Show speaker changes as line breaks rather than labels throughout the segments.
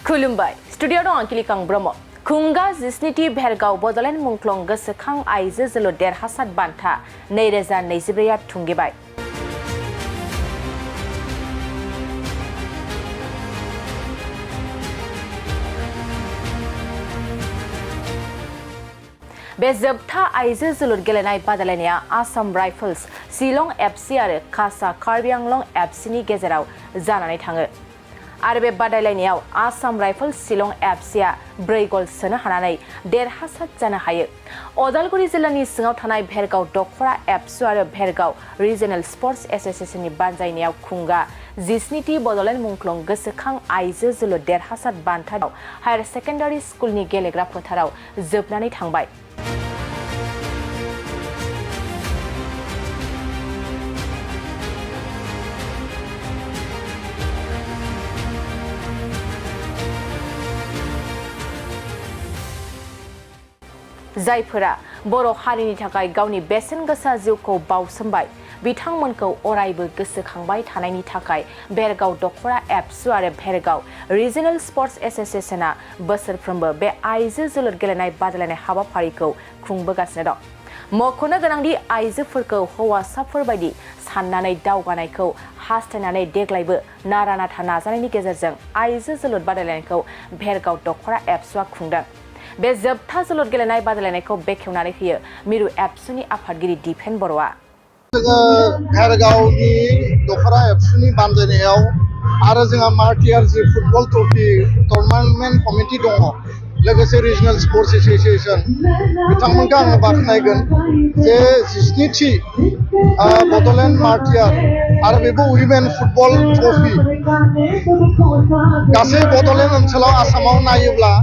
खुलुमबाय स्टुडिअ दं आं किलिकां ब्रह्म खुंगा जिस्निथि भेरगाव बडलेण्ड मुंख्लं गोसोखां आइजो जोलुर देरहासार बान्था 2024 थुंगेबाय। बे जोबथा आइजो जोलुर गेलेनाय बादायलायनाया आसाम राइफल्स शिलं एफसी आरो कासा कार्बि आंलं एफसीनि गेजेराव जानानै थाङो आरो बे बादायलायनायाव आसाम राइफल्स शिलं एफसीआ 4 गल सोनो हानानै देरहासार जानो हायो। अदालगुरि जिल्लानि सिङाव थानाय भेरगाव दखरा एफसु आरो भेरगाव रिजनेल स्पर्ट्स एसोसिएशननि बानजायनायाव खुंगा जिस्निथि बडलेण्ड मुंख्लं गोसोखां आइजो जोलुर देरहासार बान्था हायार सेकेन्डारि स्कुलनि गेलेग्रा फोथाराव जोबनानै थांबाय। जायफोरा बर' हारिनि थाखाय गावनि बेसेन गोसा जिउखौ बावसोमबाय बिथांमोनखौ अरायबो गोसोखांबाय थानायनि थाखाय भेरगाव दखरा एफसु आरो भेरगाव रिजनेल स्पर्ट्स एसोसिएशना बोसोरफ्रोमबो बे आइजो जोलुर गेलेनाय बादायलायनाय हाबाफारिखौ खुंबोगासिनो दं। मख'नो गोनांदि आइजोफोरखौ हौवासाफोर बायदि साननानै दावगानायखौ हास्थायनानै देग्लायबो नारा नाथा नाजानायनि गेजेरजों आइजो जोलुर बादायलायनायखौ भेरगाव दखरा एफसुआ खुंदों। बे जोबथा जोलुर गेलेनाय बादायलायनायखौ बेखेवनानै होयो मिरु एफसुनि आफादगिरि दिपेन बर'आ।
भेरगावनि दखरा एफसुनि बानजायनायाव आरो जोंहा मार्टियार जि फुटबल ट्रफि टुर्नामेन्ट कमिटि दङ लोगोसे रिजनेल स्पर्ट्स एसोसिएशन बिथांमोनखौ आङो बाख्नायगोन जे 17थि बडलेण्ड मार्टियार आरो बेबो उइमेन फुटबल ट्रफि गासै बडलेण्ड ओनसोलाव आसामाव नायोब्ला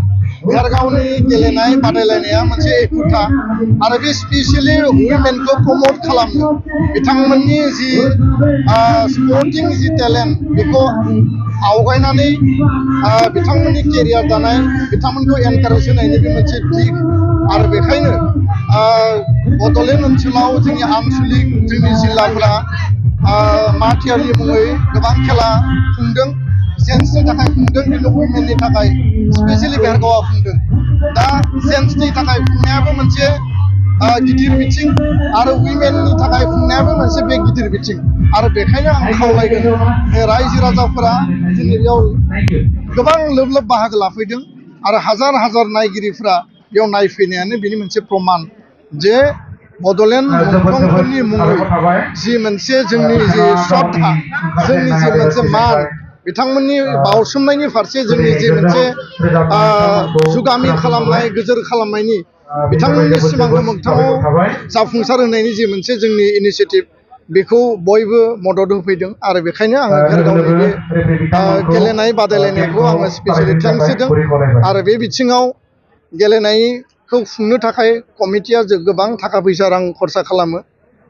भेरगावनि गेलेनाय बादायलायनाया मोनसे एखुथा आरो बे स्पेसियेलि उइमेनखौ प्रमोट खालामनो बिथांमोननि जि स्पर्टिं जि टेलेन्ट बेखौ आवगायनानै बिथांमोननि केरियार दानाय बिथांमोनखौ एनकारेज होनायनि बे मोनसे दिग आरो बेखायनो बडलेण्ड ओनसोलाव जोंनि आनसलिक जोंनि जिल्लाफोरा मार्टियारनि मुङै गोबां खेला खुंदों। जेन्ट्सनि थाखाय खुंदों खिन्थु उइमेननि थाखाय स्पेसियेलि भेरगावआ खुंदों। दा जेन्ट्सनि थाखाय खुंनायाबो मोनसे गिदिर बिथिं आरो उइमेननि थाखाय खुंनायाबो मोनसे बे गिदिर बिथिं आरो बेखायनो आं खावलायगोन रायजो राजाफोरा दिनै बेयाव गोबां लोब लोब बाहागो लाफैदों आरो हाजार हाजार नायगिरिफ्रा बेयाव नायफैनायानो बेनि मोनसे प्रमान जे बडलेण्ड मुंख्लंफोरनि मुङै जि मोनसे जोंनि जि श्रद्धा जोंनि जि मोनसे मान बिथांमोननि बावसोमनायनि फारसे जोंनि जि मोनसे जुगामि खालामनाय गोजोर खालामनायनि बिथांमोननि सिमांखौ मोगथाङाव जाफुंसार होनायनि जि मोनसे जोंनि इनिसियेटिभ बेखौ बयबो मदद होफैदों आरो बेखायनो आङो भेरगावनि बे गेलेनाय बादायलायनायखौ आङो स्पेसियेलि थेंक्स होदों आरो बे बिथिङाव गेलेनायखौ खुंनो थाखाय कमिटिया गोबां थाखा फैसा रां खरसा खालामो।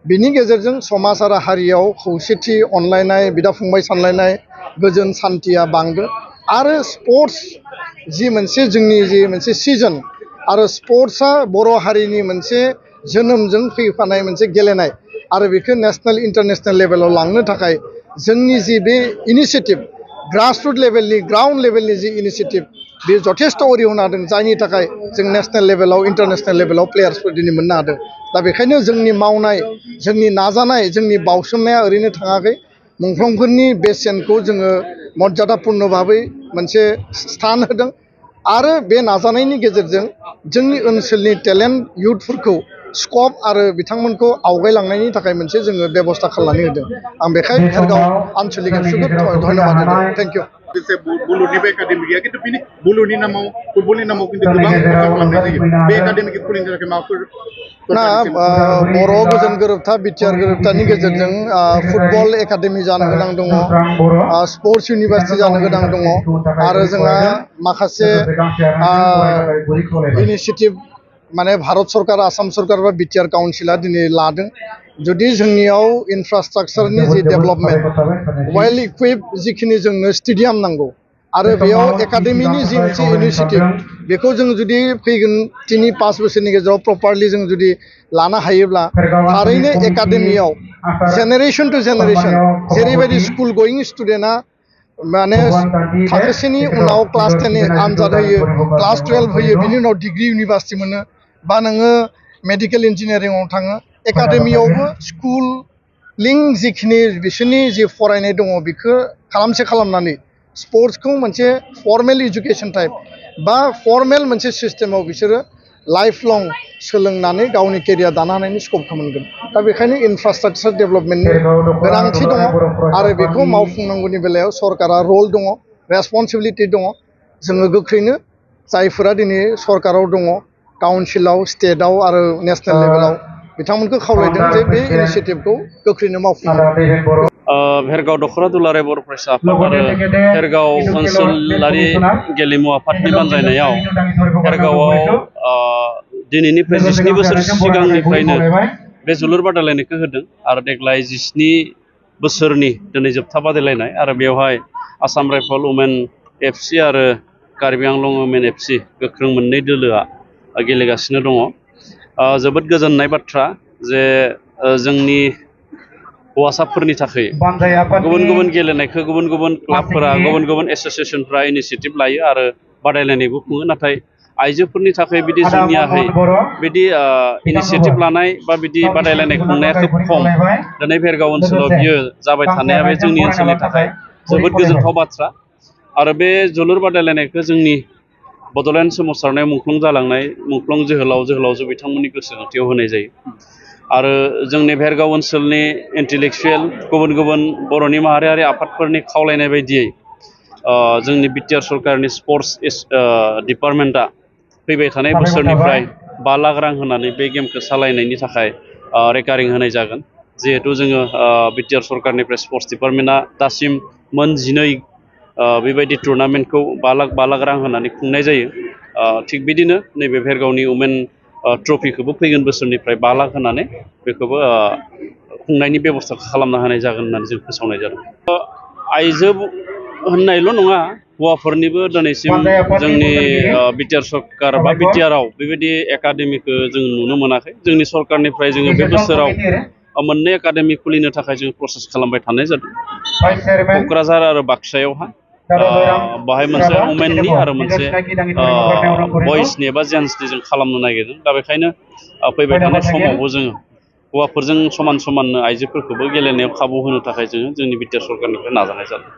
बिनि गेजेरजों समाज आरो हारियाव खौसेथि अनलायनाय बिदा फंबाय सानलायनाय गोजोन सान्थिया बांदों आरो स्पर्ट्स जि मोनसे जोंनि जि मोनसे सिजन आरो स्पर्ट्सआ बर' हारिनि मोनसे जोनोमजों फैफानाय मोनसे गेलेनाय आरो बेखौ नेसनेल इन्टारनेसनेल लेभेलाव लांनो थाखाय जोंनि जि बे इनिसियेटिभ ग्रासरुट लेभेलनि ग्राउन्ड लेभेलनि जि इनिसियेटिभ बे जथेस्थ अरिहना होदों जायनि थाखाय जों नेसनेल लेभेलाव इन्टारनेसनेल लेभेलाव प्लेयार्सफोर दिनै मोननो हादों। दा बेखायनो जोंनि मावनाय जोंनि नाजानाय जोंनि बावसोमनाया ओरैनो थाङाखै मुंख्लंफोरनि बेसेनखौ जोङो मर्यादापुर्ण भाबै मोनसे स्थान होदों आरो बे नाजानायनि गेजेरजों जोंनि ओनसोलनि टेलेन्ट इयुथफोरखौ स्कप आरो बिथांमोनखौ आवगायलांनायनि थाखाय मोनसे जोङो बेबस्था खालामनानै होदों। आं बेखायनो भेरगाव आनसलिक एफसुखौ धन्यबाद होदों। Thank you.
बुलुरनिबो एकाडेमि गैया खिन्थु बिनि बुलुरनि नामाव फुटबलनि नामाव खिन्थु गोबां खरसा खालामनाय जायो बे एकाडेमिखौ खुलिनो थाखाय माबाफोर
ना बर' गोजोन गोरोबथा बिटिआर गोरोबथानि गेजेरजों फुटबल एकाडेमि जानो गोनां दङ स्पर्ट्स इउनिभार्सिटि जानो गोनां दङ आरो जोंहा माखासे इनिसियेटिभ माने भारत सरकार आसाम सरकार बा बिटिआर काउन्सिला दिनै लादों जुदि जोंनियाव इनफ्रास्ट्राक्चारनि जि डेभेलपमेन्ट वेल इकुइप जिखिनि जोंनो स्टेडियाम नांगौ आरो बेयाव एकाडेमिनि जि मोनसे इनिसियेटिभ बेखौ जों जुदि फैगोन 3-5 बोसोरनि गेजेराव प्रपारलि जों जुदि लानो हायोब्ला थारैनो एकाडेमियाव जेनेरेशन टु जेनेरेशन जेरैबायदि स्कुल गोयिं स्टुडेन्टआ माने थाखोसेनि उनाव क्लास 10 नि आनजाद होयो क्लास 12 होयो बिनि उनाव डिग्री इउनिभार्सिटि मोनो बा नोङो मेडिकेल इन्जिनियारिंआव थाङो एकाडेमियावबो स्कुल लिंक जिखिनि बिसोरनि जि फरायनाय दङ बेखौ खालामनानै स्पर्ट्सखौ मोनसे फर्मेल इडुकेसन टाइप बा फर्मेल मोनसे सिस्टेमाव बिसोरो लाइफ लं सोलोंनानै गावनि केरियार दानो हानायनि स्कपखौ मोनगोन दा बेखायनो इनफ्रास्ट्राक्चार डेभेलपमेन्टनि गोनांथि दङ आरो बेखौ मावफुंनांगौनि बेलायाव सरकारा रल दङ रेसपन्सिबिलिटि दङ जोङो गोख्रैनो जायफोरा दिनै सरकाराव दङ काउन्सिलाव स्टेटआव आरो नेसनेल लेभेलाव बिथांमोनखौ खावलायदों जे बे इनिसियेटिभखौ गोख्रैनो मावफुंनांगौ
भेरगाव दख'रा दुलाराय बर' फरायसा आफाद आरो भेरगाव ओनसोलारि गेलेमु आफादनि बानजायनायाव भेरगावआव दिनैनिफ्राय 17 बोसोर सिगांनिफ्रायनो बे जोलुर बादायलायनायखौ होदों आरो देग्लाय 17 बोसोरनि दिनै जोबथा बादायलायनाय आरो बेवहाय आसाम राइफल वुमेन एफसि आरो कार्बि आंलं वुमेन एफसि गोख्रों मोननै दोलोआ गेलेगासिनो दङ जोबोद गोजोननाय बाथ्रा जे जोंनि हौवासाफोरनि थाखाय गुबुन गुबुन गेलेनायखौ गुबुन गुबुन क्लाबफोरा गुबुन गुबुन एसोसिएशनफोरा इनिसियेटिभ लायो आरो बादायलायनायबो खुङो नाथाय आइजोफोरनि थाखाय बिदि जुनियाहै बिदि इनिसियेटिभ लानाय बा बिदि बादायलायनाय खुंनाया खोब खम दिनै भेरगाव ओनसोलाव बियो जाबाय थानाया बे जोंनि ओनसोलनि थाखाय जोबोद गोजोनथाव बाथ्रा आरो बे जोलुर बादायलायनायखौ जोंनि बड'लेण्ड सोमावसारनायाव मुंख्लं जालांनाय मुंख्लं जोहोलावजो बिथांमोननि गोसोखांथियाव होनाय जायो आरो जोंनि भेरगाव ओनसोलनि इन्टेलेक्सुयेल गुबुन गुबुन बर'नि माहारियारि आफादफोरनि खावलायनाय बायदियै जोंनि बिटिआर सरकारनि स्पर्ट्स डिपार्टमेन्टआ फैबाय थानाय बोसोरनिफ्राय 5 लाख रां होनानै बे गेमखौ सालायनायनि थाखाय रेकारिं होनाय जागोन जिहेतु जोङो बिटिआर सरकारनिफ्राय स्पर्ट्स डिपार्टमेन्टआ दासिम मोन 12 बेबायदि टुर्नामेन्टखौ 5 लाख रां होनानै खुंनाय जायो थिग बिदिनो नैबे भेरगावनि वुमेन ट्रफिखौबो फैगोन बोसोरनिफ्राय 5 लाख होनानै बेखौबो खुंनायनि बेब'स्थाखौ खालामना होनाय जागोन होननानै जों फोसावनाय जादों आइजो होननायल' नङा हौवाफोरनिबो दिनैसिम जोंनि बिटिआर सरकार बा बिटिआरआव बेबायदि एकाडेमिखौ जों नुनो मोनाखै जोंनि सरकारनिफ्राय जोङो बे बोसोराव मोननै एकाडेमि खुलिनो थाखाय जों प्रसेस खालामबाय थानाय जादों क'क्राझार आरो बाक्सायावहा बाहाय मोनसे वुमेननि आरो मोनसे बयसनि एबा जेन्ट्सनि जों खालामनो नागिरदों दा बेखायनो फैबाय थानाय समावबो जोङो हौवाफोरजों समान समाननो आइजोफोरखौबो गेलेनायाव खाबु होनो थाखाय जोङो जोंनि बिटिआर सरकारनिफ्राय नाजानाय जादों